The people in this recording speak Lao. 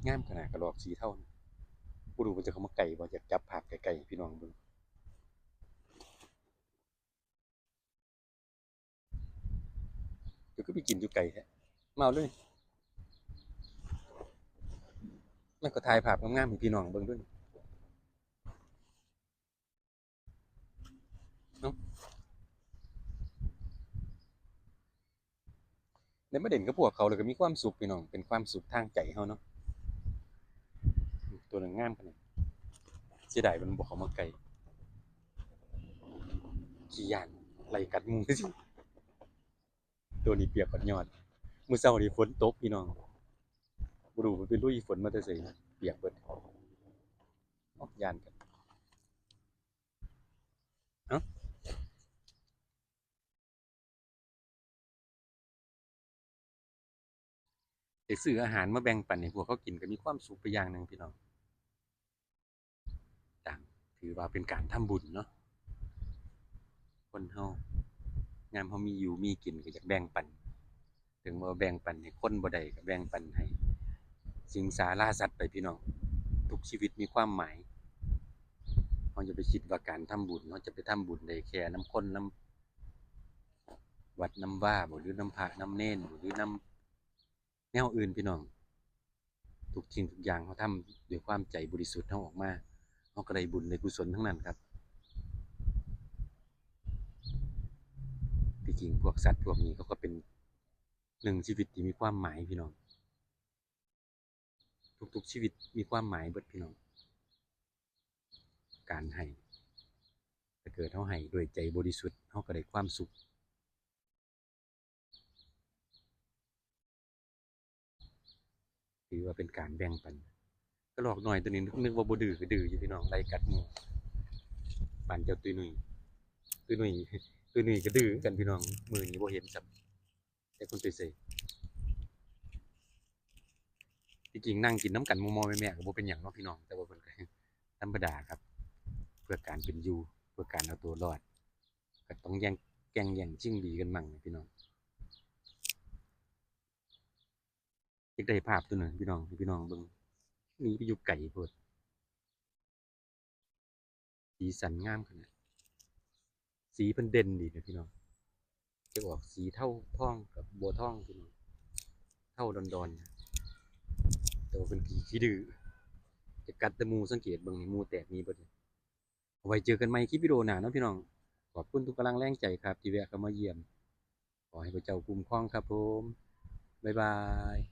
ງາມຂະໜາດກະລອກສີເທົາ. ບໍ່ຮູ້ເພິ່ນຈະເຂົ້າມາໃກ້ບໍ່? ຢາກຈັບພາບໃກ້ໆໃຫ້ພີ່ນ້ອງເບິ່ງ. ເຈົ້າຄືໄປກິນຢູ່ໄກແທ້? ມາເອົາເລີຍ. ມັນກໍຖ່າຍພາບງາມໆໃຫ້ພີ່ນ້ອງເບິ່ງເດີ. ເນາະ ໄດ້ມາຫຼິ້ນກັບພວກເຂົາແລ້ວກໍມີຄວາມສຸກພີ່ນ້ອງ, ເປັນຄວາມສຸກທາງໃຈເຮົາເນາະ. ໂຕນັ້ນງາມຂະໜາດ, ເສຍດາຍມັນບໍ່ເຂົ້າມາໃກ້, ຂີ້ຢ້ານໄລ່ກັດໝູ່. ໂຕນີ້ປຽກຮອດຍອດ. ມື້ເຊົ້ານີ້ຝົນຕົກພີ່ນ້ອງ, ບໍ່ຮູ້ມັນໄປລຸຍຝົນມາແຕ່ໃສ, ປຽກເບິດ. ໂອ້ ຢ້ານກັນ. ເອົ້າ ໄດ້ຊື້ອາຫານມາແບ່ງປັນໃຫ້ພວກເຂົາກິນ ກໍມີຄວາມສຸກໄປຢ່າງໜຶ່ງພີ່ນ້ອງ. ຕ່າງ ຖືວ່າເປັນການທຳບຸນເນາະ. ຄົນເຮົາ ຍາມເຮົາມີຢູ່ມີກິນກໍຢາກແບ່ງປັນ, ເຖິງວ່າແບ່ງປັນໃຫ້ຄົນບໍ່ໄດ້ ກໍແບ່ງປັນໃຫ້ສິງສາລາສັດໄປພີ່ນ້ອງ. ທຸກຊີວິດມີຄວາມໝາຍ. ເຮົາຢ່າໄປຄິດວ່າການທຳບຸນ ເຮົາຈະໄປທຳບຸນໄດ້ແຄ່ນຳຄົນ ນຳວັດນຳວາບໍ ຫຼືນຳພະນຳເນນບໍ ຫຼືນຳ ແນວອື່ນພີ່ນ້ອງ. ທຸກສິ່ງທຸກຢ່າງເຮົາທຳດ້ວຍຄວາມໃຈບໍລິສຸດເຮົາອອກມາ, ເຮົາກໍໄດ້ບຸນໄດ້ກຸສົນທັງນັ້ນຄັບ. ທີ່ຈິງພວກສັດພວກນີ້ເຂົາກໍເປັນໜຶ່ງຊີວິດທີ່ມີຄວາມໝາຍພີ່ນ້ອງ. ທຸກໆຊີວິດມີຄວາມໝາຍເບິດພີ່ນ້ອງ. ການໃຫ້ ຖ້າເກີດເຮົາໃຫ້ດ້ວຍໃຈບໍລິສຸດ ເຮົາກໍໄດ້ຄວາມສຸກ. ຖືວ່າເປັນການແບ່ງປັນ. ກະລອກນ້ອຍໂຕນີ້ ນຶກວ່າບໍ່ດື້ ກະດື້ຢູ່ພີ່ນ້ອງ, ໄລ່ກັດໝູ່. ປານເຈົ້າຕຸ້ຍນຸ້ຍ, ຕຸ້ຍນຸ້ຍ ຕຸ້ຍນຸ້ຍກະດື້ຄືກັນພີ່ນ້ອງ, ມື້ນີ້ບໍ່ເຫັນຊ້ຳ. ແຕ່ຄົນໄປໃສ? ທີ່ຈິງນັ່ງກິນນຳກັນມໍ່ໆແມ່ໆກໍບໍ່ເປັນຫຍັງເນາະພີ່ນ້ອງ, ແຕ່ວ່າເພິ່ນກໍທຳມະດາຄັບ, ເພື່ອການເປັນຢູ່ ເພື່ອການເອົາຕົວລອດ ກໍຕ້ອງແຍ່ງ ແກ່ງແຍ່ງຊິງດີກັນໝັ່ງພີ່ນ້ອງ. ຢາກໄດ້ພາບໂຕນັ້ນພີ່ນ້ອງ ໃຫ້ພີ່ນ້ອງເບິ່ງ, ໜີໄປຢູ່ໄກໂພດ. ສີສັນງາມຂະໜາດ, ສີເພິ່ນເດັ່ນດີນະພີ່ນ້ອງ, ຈະອອກສີເທົາທອງກັບບໍ່ທອງພີ່ນ້ອງ, ເທົາດອນໆ ແຕ່ວ່າເພິ່ນຂີ້ ຂີ້ດື້ ຈະກັດແຕ່ໝູ່. ສັງເກດເບິ່ງນີ້ ໝູ່ແຕກໜີເບິດ. ເອົາໄວ້ເຈີກັນໃໝ່ຄລິບວິດີໂອໜ້າເນາະພີ່ນ້ອງ. ຂອບຄຸນທຸກກຳລັງແຮງໃຈຄັບ ທີ່ແວະເຂົ້າມາຢ້ຽມ. ຂໍໃຫ້ພະເຈົ້າຄຸ້ມຄອງຄັບຜົມ. ບາຍບາຍ.